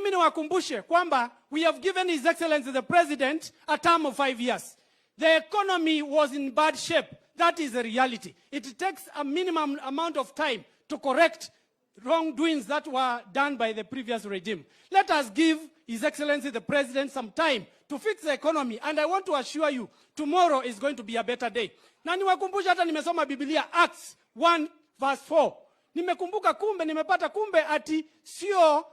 Mimi niwakumbushe kwamba we have given His Excellency the President a term of 5 years. The economy was in bad shape. That is the reality. It takes a minimum amount of time to correct wrongdoings that were done by the previous regime. Let us give His Excellency the President some time to fix the economy. And I want to assure you, tomorrow is going to be a better day. Na niwakumbushe, hata nimesoma Biblia, Acts 1 verse 4. Nimekumbuka kumbe, nimepata kumbe ati sio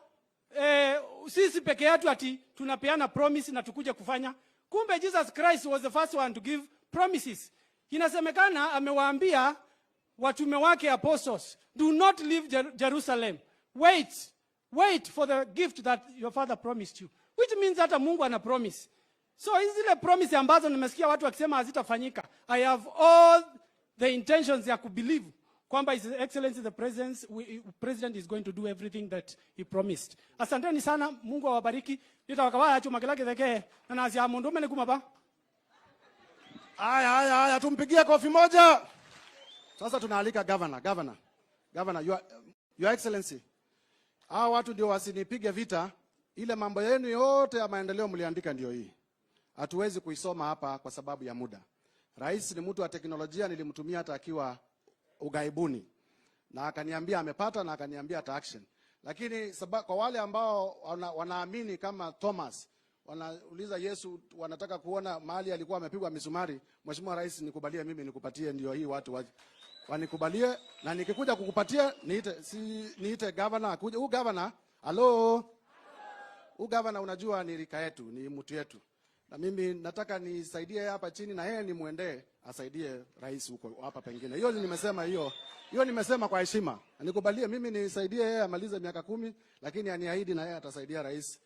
sisi peke yetu ati tunapeana promise na tukuje kufanya. Kumbe Jesus Christ was the first one to give promises. Inasemekana amewaambia watume wake, apostles, "Do not leave Jerusalem. Wait, wait for the gift that your father promised you." Which means hata Mungu ana promise. So hizi zile promise ambazo nimesikia watu wakisema hazitafanyika, I have all the intentions ya kubelieve kwamba His Excellency the President is going to do everything that he promised. Asanteni sana, Mungu awabariki. Nitawakawaya chuma kila kitheke na nasia mundu mene kuma ba. Haya, haya, haya, tumpigie kofi moja. Sasa tunaalika governor, governor, governor, your Excellency. Hawa watu ndio wasinipige vita. Ile mambo yenu yote ya maendeleo mliandika ndio hii. Hatuwezi kuisoma hapa kwa sababu ya muda. Rais ni mtu wa teknolojia, nilimtumia hata akiwa ughaibuni na akaniambia amepata na akaniambia ata action. Lakini kwa wale ambao wanaamini kama Thomas wanauliza Yesu, wanataka kuona mahali alikuwa amepigwa misumari. Mheshimiwa Rais, nikubalie mimi nikupatie, ndio hii watu wanikubalie, na nikikuja kukupatia niite, si, niite governor akuje. Huyu governor, halo, huyu governor unajua ni rika yetu, ni mtu yetu, na mimi nataka nisaidie hapa chini na yeye nimwendee asaidie rais huko hapa pengine. Hiyo nimesema, hiyo hiyo nimesema kwa heshima. Nikubalie mimi nisaidie yeye amalize miaka 10, lakini aniahidi na yeye atasaidia rais.